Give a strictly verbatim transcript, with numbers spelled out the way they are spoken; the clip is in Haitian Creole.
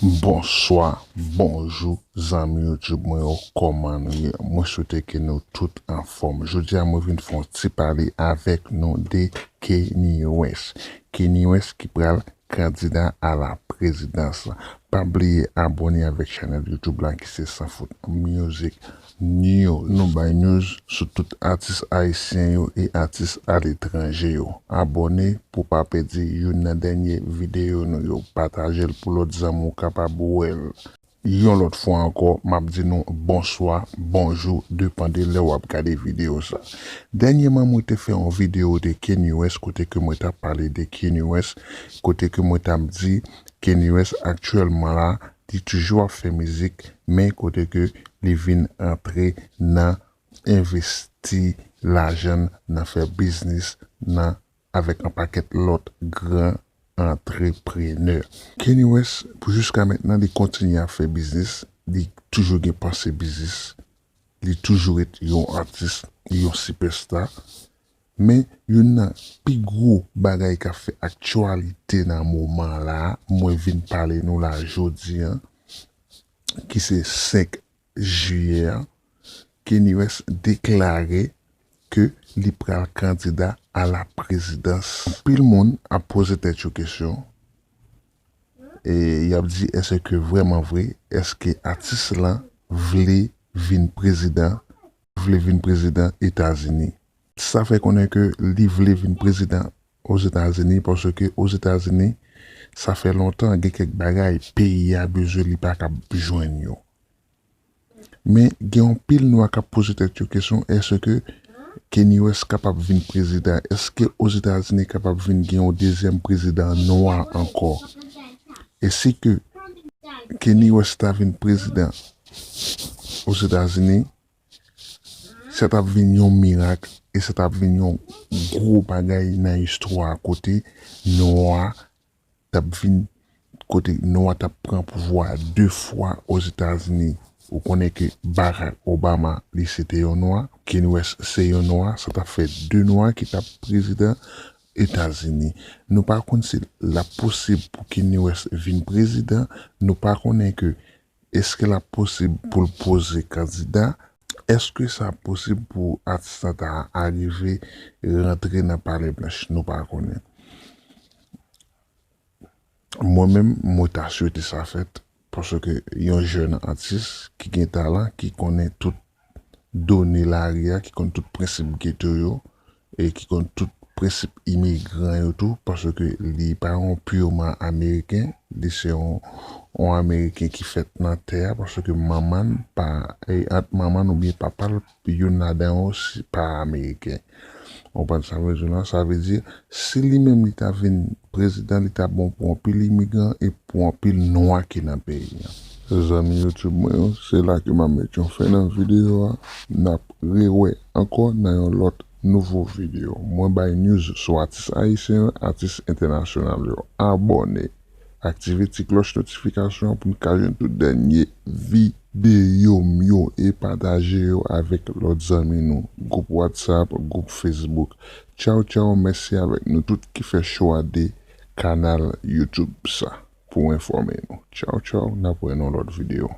Bonswa, bonjou, zanmi YouTube mwen yo, kòman nou ye? Mwen swete ke nou tout anfòm. Jodi a, mwen vin fè yon ti pale avèk nou de Kanye West. Kanye West ki pral kandida a la prezidans. Pa bliye abòne avèk chanèl YouTube la ki se Sans Faute Music News. Nou bay news sou tout atis ayisyen yo e atis aletranje yo. Abòne pou pa pèdi youn nan dènye videyo nou yo. Pataje l pou lòt zanmi w kapab wè l. Yon lòt fwa ankò, m ap di nou bonswa, bonjou, depann de lè w ap gade videyo sa. Dènyèman, mwen te fè yon videyo de Kanye West, kote ke mwen t ap pale de Kanye West, kote ke mwen t ap di Kanye West aktyèlman la, li toujou ap fè mizik, men kote ke li vin antre nan envesti lajan nan fè biznis nan avèk yon pakèt lòt gran antreprenè. Kanye West, pou jiska mentnan, li kontinye ap fè biznis, li toujou gen panse biznis, li toujou ret yon atis, yon sipèsta. Men youn nan pi gwo bagay k ap fè aktyalite nan moman la, mwen vin pale nou la jodi a, ki se senk jiyè a, Kanye West deklare ke li pral kandida a la prezidans. Anpil moun ap poze tèt yo kesyon, e y ap di, èske vrèman vre, èske atis lan vle vin prezidan, vle vin prezidan Etazini? Sa fè konnen ke li vle vin prezidan Ozetazini, paske Ozetazini, sa fè lontan gen kèk bagay peyi a bezwen li pa kab jwenn yo. Men gen yon pil nwa k ap poze tèt yo kesyon, èske Kanye West kapab vin prezidan? Èske Ozetazini kapab vin gen yon dezyèm prezidan nwa ankò? E si ke Kanye West ta vin prezidan Ozetazini, sa t ap vin yon mirak e sa t ap vin yon gwo bagay nan istwa kote nwa t ap vin, kote nwa t ap pran pouvwa de fwa Ozetazini. Ou konnen ke Barack Obama, li se te yon nwa, Kanye West se yon nwa, sa t ap fè de nwa ki t ap prezidan Etazini. Nou pa konn si l ap posib pou Kanye West vin prezidan, nou pa konnen ke èske l ap posib pou l poze kandida, èske sa posib pou atis la ta arive rantre nan Palè Blanch, nou pa konnen. Mwen menm, mwen ta swete sa fèt, paske yon jèn atis ki gen talan, ki konnen tout done lari a, ki konn tout prensip geto yo, e ki konn tout prensip imigran yo tou, paske li pa yon pirman ameriken, li se yon, yon ameriken ki fèt nan tè a, paske manman l pa, e, ant manman l oubyen papa l, youn ladan yo si pa ameriken. Ou konprann sa m vle di w la? Sa vle di, si li menm li ta vin prezidan, li ta bon pou anpil imigran e pou anpil nwa ki nan peyi a. Zanmi YouTube mwen yo, se la ke m ap met yon fen nan videyo a. N ap rewè ankò nan yon lòt nouvo videyo. Mwen bay news sou atis ayisyen yo, atis entènasyonal yo. Abòne, aktive ti klòch notifikasyon an pou n ka jwenn tout dènye videyo m yo e pataje yo avèk lòt zanmi nou, gwoup WhatsApp, gwoup Facebook. Tchaw, tchaw, mèsi avèk nou tout ki fè chwa de kanal YouTube sa pou enfòme nou. Tchaw, tchaw, n ap wè nan lòt videyo.